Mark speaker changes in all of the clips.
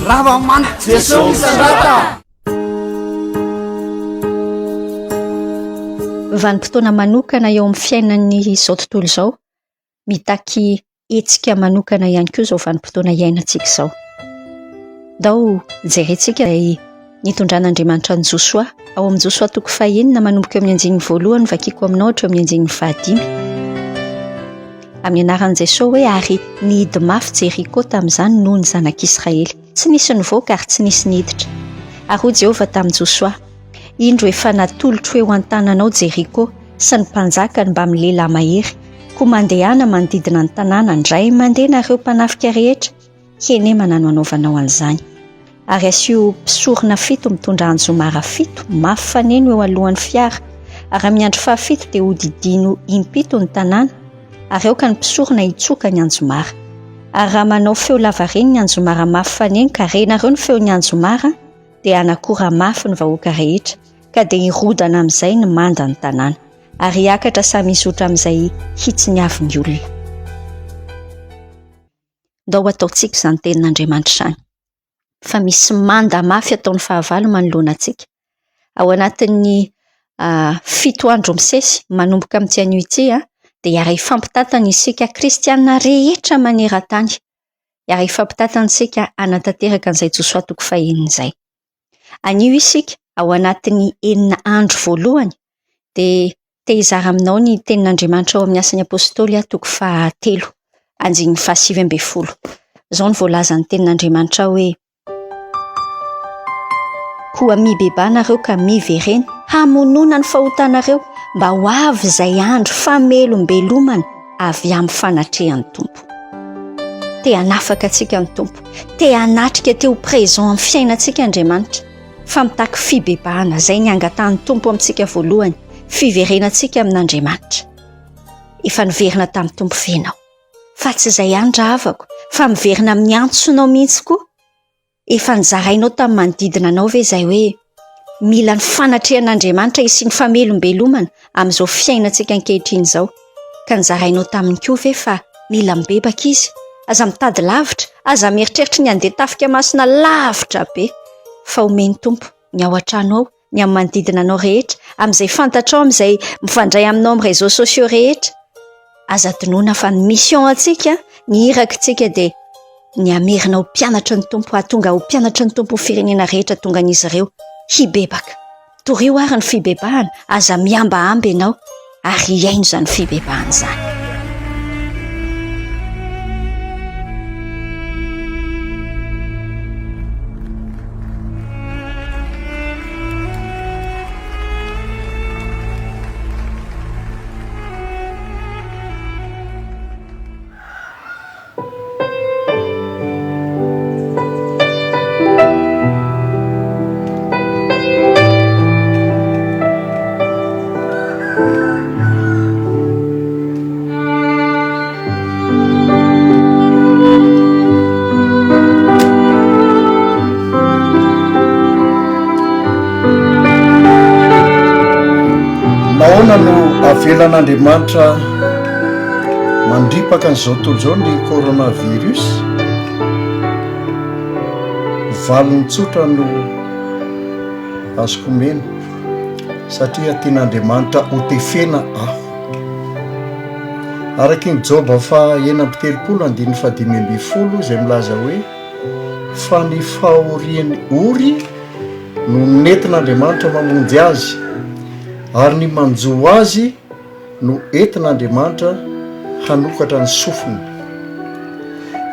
Speaker 1: Ravamanana.
Speaker 2: Jesoa misandrata.
Speaker 3: Vanim-potoana manokana eo amin'ny fiainan'ny izao tontolo izao. Mitaky hetsika manokana ihany koa izao vanim-potoana iainantsika izao. Ndao jerentsika ilay nitondran'Andriamanitra an'i Josoa. Ao amin'i Josoa toko fahenina manomboka eo amin'ny andininy voalohany vakiko aminao hatreo amin'ny andininy fahadimy. Amin'ny anaran'i Jesoa hoe ary nihidy mafy Jeriko tamin'izany noho ny zanak'Israely. Tsy nisy nivoaka ary tsy nisy niditra. Ary hoy Jehovah tamin'i Josoa, Indro efa natolotro eo an-tananao Jeriko sy ny mpanjakany mbamin'ny lehilahy mahery, koa mandehana manodidina ny tanàna indray mandeha nareo mpanafika rehetra, henemana no anaovanao an'izany. Ary asio mpisorona fito mitondra anjomara fito mafy faneno eo alohan'ny fiara, ary amin'ny andro fahafito dia hodidino impito ny tanàna, ary aoka ny mpisorona hitsoka ny anjomara. Ary raha manao feo lavareny ny anjomara mafy faneno ka renareo ny feon'ny anjomara, dia hanakora mafy ny vahoaka rehetra, ka dia hirodana amin'izay ny manda ny tanàna, ary hiakatra samy hizotra amin'izay hitsiny avy ny olona. Ndao hataontsika izany tenin'Andriamanitra izany, fa misy manda mafy ataon'ny fahavalo manoloana antsika. Ao anatin'ny fito andro misesy, manomboka amin'ity anio ity, dia hiara-hifampitantana isika kristiana rehetra maneran-tany. Hiara-hifampitantana isika hanatanteraka an'izay Josoa toko fahenina izay. Anio isika, ao anatin'ny enina andro voalohany, dia te hizara aminao ny tenin'Andriamanitra ao amin'ny Asan'ny Apostoly aho, toko fahatelo, andininy fahasivy ambin'ny folo. Izao no voalazan'ny tenin'Andriamanitra hoe, Koa mibebaha nareo ka miverena hamonoana ny fahotanareo mba ho avy izay andro famelombelomana avy amin'ny fanatrehan'ny Tompo. Te hanafaka antsika ny Tompo, te hanatrika, te ho présent amin'ny fiainantsika Andriamanitra, fa mitaky fibebahana, izay ny angatahan'ny Tompo amintsika voalohany, fiverenantsika amin'Andriamanitra. Efa niverina tamin'ny Tompo ve ianao? Fa tsy izay ihany rahavako, fa miverina amin'ny antsonao mihitsy koa. Efa nozarainao tamin'ny manodidina anao ve izay hoe mila ny fanatrehan'Andriamanitra hisian'ny famelombelomana amin'izao fiainantsika ankehitriny izao? Ka nozarainao taminy koa ve fa mila mibebaka izy? Aza mitady lavitra, aza mieritreritra ny handeha tafika masina lavitra be, fa omen'ny Tompo ny ao an-trano ao, ny amin'ny manodidina anao rehetra, amin'izay fantatrao, amin'izay mifandray aminao amin'ny réseaux sociaux rehetra. Aza adinoina fa ny mission antsika, ny irakitsika dia ny hamerina ho mpianatry ny Tompo, hahatonga ho mpianatry ny Tompo ny firenena rehetra tonga an'izy ireo hibebaka. Torio ary ny fibebahana, aza mihambahamba ianao ary hihaino izany fibebahana izany.
Speaker 4: Nahoana no avelan'Andriamanitra Mandripaka an'izao tontolo izao ny coronavirus. Valiny tsotra no azoko omena satria tian'Andriamanitra hotefena aho. Araky ny Joba faha 36 andininy faha 15 izay milaza hoe fa ny fahorian'ny ory no nentin'Andriamanitra mamonjy azy ary ny manjo azy no entin'Andriamanitra hanokatra ny sofiny.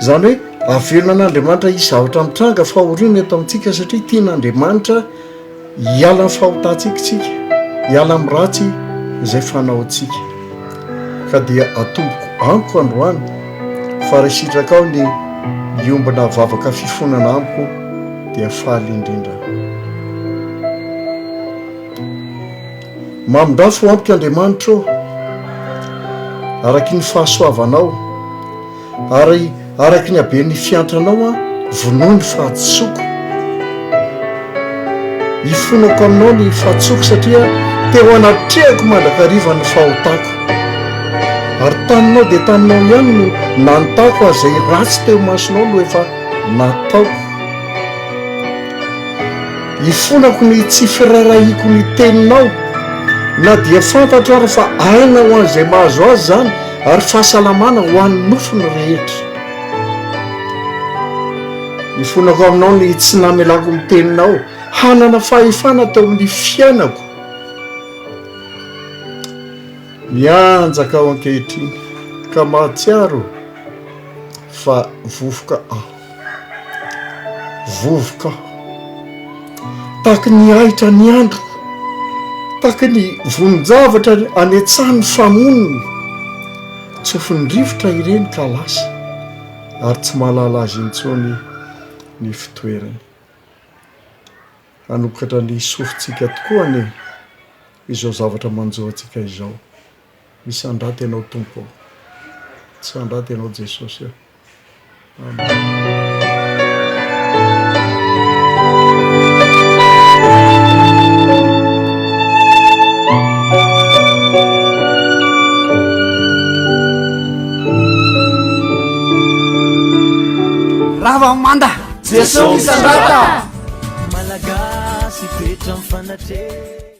Speaker 4: Izany hoe avelona an'Andriamanitra hisy zavatra mitranga fahoriana eto amintsika satria tian'Andriamanitra hiala amin'ny fahotantsika isika, hiala amin'ny ratsy izay fanaontsika. Ka dia atomboko amiko androany fa raha sitrakao ny hiombona vavaka fifonana amiko dia faly indrindra aho. Mamindrafo amiko Andriamanitra ô, araky ny fahasoavanao, ary araky ny haben'ny fiantranao aho, vonoy ny fahadisoako. Ifonako aminao ny fahadisoako satria teo anatrehako mandrakariva ny fahotako. Ary taminao dia taminao ihany no nanontako ary izay ratsy teo imasonao no efa nataoko. Ifonako ny tsy firaharahiako ny teninao, na dia fantatro ary fa aina ho an'izay mahazo azy izany ary fahasalamana ho an'ny nofony rehetra. Ifonako aminao ny tsy namelako ny teninao hanana fahefana teo amin'ny fiainako. Mianjaka aho ankehitriny ka mahatsiaro fa vovoka aho. Vovoka aho. Tahaky ny ahitra ny androko, tahaky ny vonin-javatra any an-tsaha ny famonony. Tsofin'ny rivotra ireny ka lasa, ary tsy mahalala azy intsony ny fitoerany. Hanokatra ny sofintsika tokoa anie izao zavatra manjo antsika izao. Misandrata Ianao Tompo ô. Misandrata Ianao Jesosy ô. Amen.
Speaker 1: Rava manda. Jesosy misandrata.
Speaker 2: Malagasy toetra mifanatreha.